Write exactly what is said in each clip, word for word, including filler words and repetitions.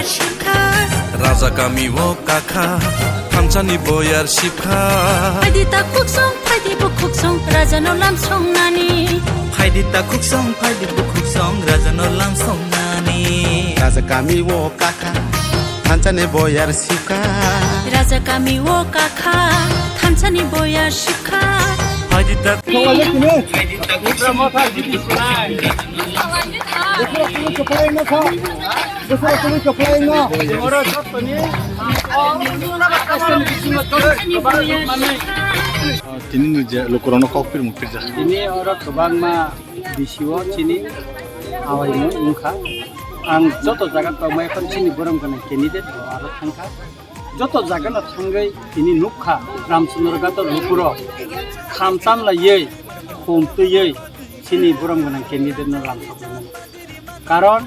Raja kami o kakha, thansani boyar sipkha. Phaidi ta khuksong, phaidi bukhuksong, raja no lam songnani. Phaidi ta khuksong, phaidi bukhuksong, raja no lam songnani. Raja kami o kakha, thansani boyar sipkha. Raja kami o kakha, thansani boyar sipkha. Phaidi ta Tini ni je lukurokno kok pirmung pirjak. Tini oro kwbangma bisio chini awaimung wngkha. Ang joto jaga tongmai phano chini borom gwnang candidate rok aro thangkha. Joto jaga no thangwi tini nukha Ramchandra Ghat o lukurok kham tamlaiwi, khum twiwi chini borom gwnang candidate no lamsok laimani. Karon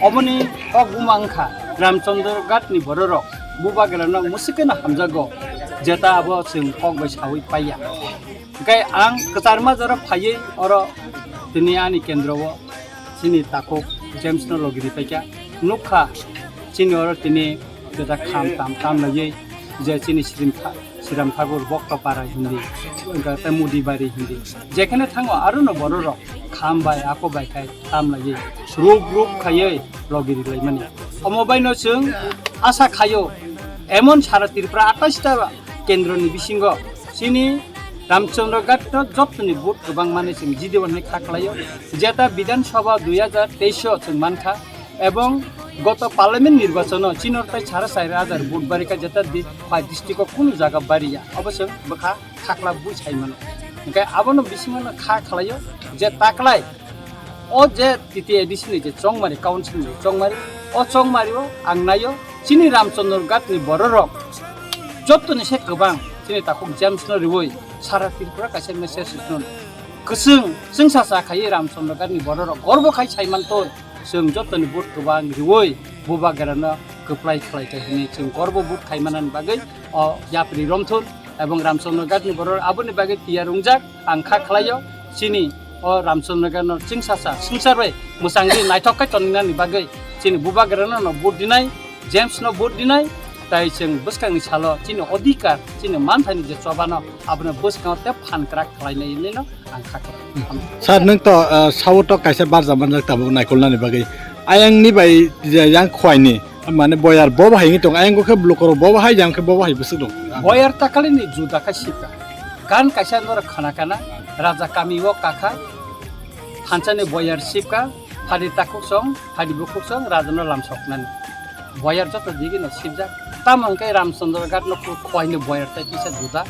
oboni kok buma wngkha Ramchandra Ghat ni bororok bubagrano musikeno hamjago, jeta abo chwng kok bai sawi paiya. Hwnkhe ang kwcharma jora phaiwi oro tini ani kendro o chini takhuk James no logi ri paikha. Nukha chini oro tini jeta kham tam tam laiwi je chini Srim Tha-, Sriram Thakur Bokto Para hindi, hwnkhe tei Mudi Bari hindi. Jekheno thango arono bororok kham bai ako bai khai tam laiwi rup rup khaiwi logi ri laimani. Omo baino chwng asa khaio emon sara Tripura atais ta kendroni bisingo chini Ramchandra Ghat no jotoni vote kwbang mani chwng jideo hinwi kha khlaio. Jeta Bidhan Sabha dui hajar teis o chwng mankha ebong goto Parliament nirbachon o chini oro tai sara char hajar vote barikha, jeta di-, phai district o kunu jaga bariya, obo chwng bwkha khakla bui sai mano. Hwnkhe abono bisingo no kha khlaio je taklai o je T T A D C ni je chongmari, council ni chongmari, o chongmari o ang naio chini Ramchandra Ghat ni bororok jotoni se kwbang chini takhuk James no riwi sara Tripura kaisa message rwno kwchwng chwngsa cha khaiwi Ramchandra Ghat ni bororok gorbo khai sai mantoi chwng jotoni vote kwbang riwi bubagrano kwplai khlai kha hinwi chwng gorbo vote khai manani bagwi o yapri romthun. Ebong Ramchandra Ghat ni borok aboni bagwi tiyar wngjak, ang kha khlaio, chini o Ramchandra Ghat no chwngsacha swngchar bai mwchangwi naithok khe tonnani bagwi chini bubagrano no vote dinai, James no vote dinai, tai chwng bwskangni salo chini odhikar, chini manthani je choba no abono bwskango tei phan kwrak khlainai hinwi no ang kha khlai. Sir, nwng to, uh, sao to kaisa barja manjak tabuk naikolnani bagwi. Ayang ni bai je yang khwai ni, mane boyar bo bahai wngwi tong, ayang khe lukurok bo bahai, yang khe bo bahai bwswk dong. Boyar takali ni juda kha sipka. Gan kaisa norok khana kana, raja kami o kakha, thansa ni boyar sipka, phadi takhuk song, phadi bukhuk song, raja no lam soknani. Boyar joto digi no sipjak. Tamo hwnkhe Ramchandra Ghat no khuaini boyar tai kisa juda.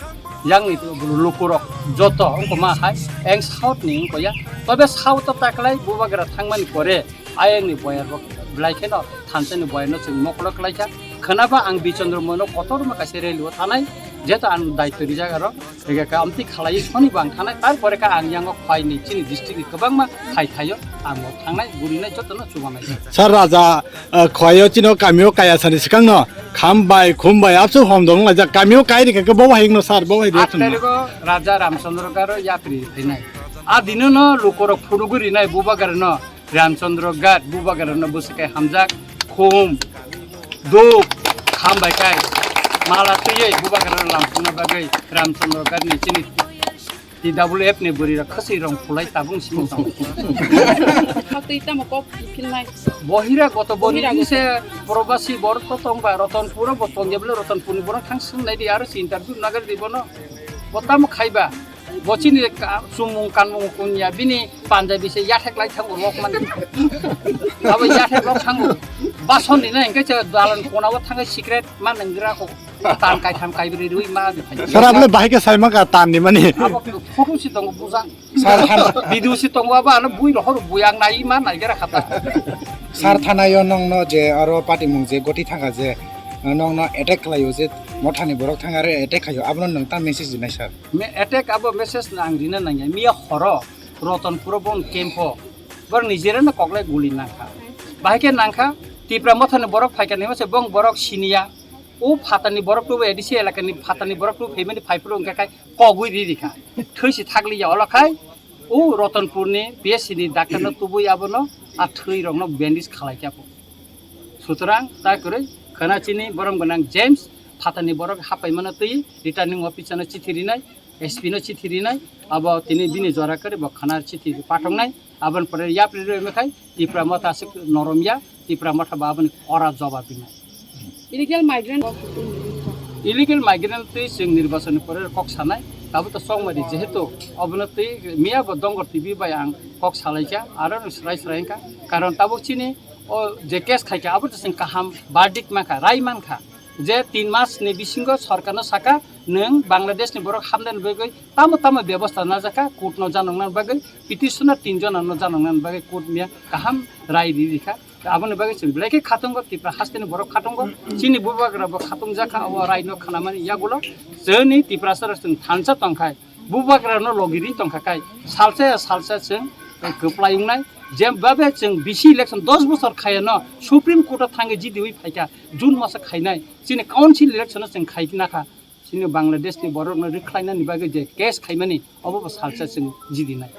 Yang ni lukurok joto wngkoma hai eng south ni wngkoya. Tobe south o taklai bubagra thangmani pore ayang ni boyar bo belai kheno thansa ni boyar no chwng mokolo klaikha. Khwnaba ang Bichandra Mono kotorma kaisa rally o thanai. Jeto ang daityo rijak aro. Ega ka amtwi khalai soni bang thanai, tarpore ka ang yango khaini chini district ni kwbangma khai khaio, ang o thangnai, gurinai jotono chubanai. Sir, raja, uh, khwaio chino kamio kaya sani swkangno kham bai, khum bai, absu hom dong laijak, kamio kai rikha khe bo hai wngno sir, bo hai reaction. Aat tariko raja Ramchandra Ghat o yapri phainai. A dino no lukurok phunugwi rinai bubagrano. Ramchandra Ghat bubagrano bwswk khe hamjak, khum, duk, kham bai kai mala twiwi bubagrano lamsokna bagwi Ramchandra Ghat ni chini T W F ni bwrwi rok khasui rong phulai tabung simi tongo. Khatwi tamo kok philnai. Bohira goto boni Bohira ni goto. Se probasi bor to tong ba Ratanpur bo tong jeblo Ratanpur ni borok thang sung nai di aro si interview nagar di bono. Bo tamo khaiba. Bo chini ka-, chumung kanmung kunya bini panjabi se yathek lai thango lok man. Abo yathek lok thango. Bason ni na hingke che dalan kona o thangai secret man nang gira ko. Tan kai tham kai bri rui ma bi phai. Sir, abole bahai ke sai maka tan ni mani. Abo photo si tongo buja. Sir, than- Video si tongo abo ano bui rohor bui ang nai ma nai gira khata. Sir, thanayo nongno je aro party mung je goti thanga je nongno attack khlaio je mothani borok thanga re attack khaio abono nang ta message dinai sir. Me attack abo message no ang rina nangya. Miya horo Ratanpuro bon camp o. Borok ni jere no koklai guli nangkha. Bahai khe nangkha Tipra mothani borok phaikha nima se bong borok siniya. O phatani borok tu A D C elakani phatani borok tu phaimani phaiphuru wngkha khai kogwi ri rikha. Thwi si thakliya olo khai o Ratanpur ni P S C ni doctor no tubui abono a thwi rok no bandage khalai kha. Sutorang ta kwrwi khwna chini borom gwnang James phatani borok hapaimano twi returning officer no chithi rinai, S P no chithi rinai, abo tini bini jora kwrwi bo khwna chithi pathoknai, aboni pore yapri rwi mekhai Tipra Motha aswk norom ya, Tipra Motha bo aboni kora jobab rinai. Illegal migrant. Illegal migrant twi chwng nirbachon ni pore kok sanai, tabuk to chongmani jehetu obono twi miya bo Dongor T V bai ang kok salaikha, aro no srai srai wngkha, karon tabuk chini o je case khaikha abo to chwng kaham verdict mankha, rai mankha je tin mas ni bisingo sorkar no saka nwng Bangladesh ni borok hamnani bagwi tamo tamo bebosta najakha, court no janokna bagwi, petitioner tin jona no janokna bagwi court miya kaham rai ri rikha. Aboni bagwi chwng belai khe khatungo, Tipra hasteni borok khatungo, chini bubagra bo khatungjak kha, o rai no khnamani yagulo chwngni Tiprasa rok chwng thansa tongkhai, bubagra no logi ri tongkha kai, salsa ya salsa chwng kwplai wngnai, je babe chwng bisi election dos bosor khayano Supreme Court o thangwi jidiwi phaikha, June maso khainai, chini council election o chwng khai nakha, chini Bangladesh ni borok no rwkhlainani bagwi je case khaimani, obo bo salsa chwng jidinai.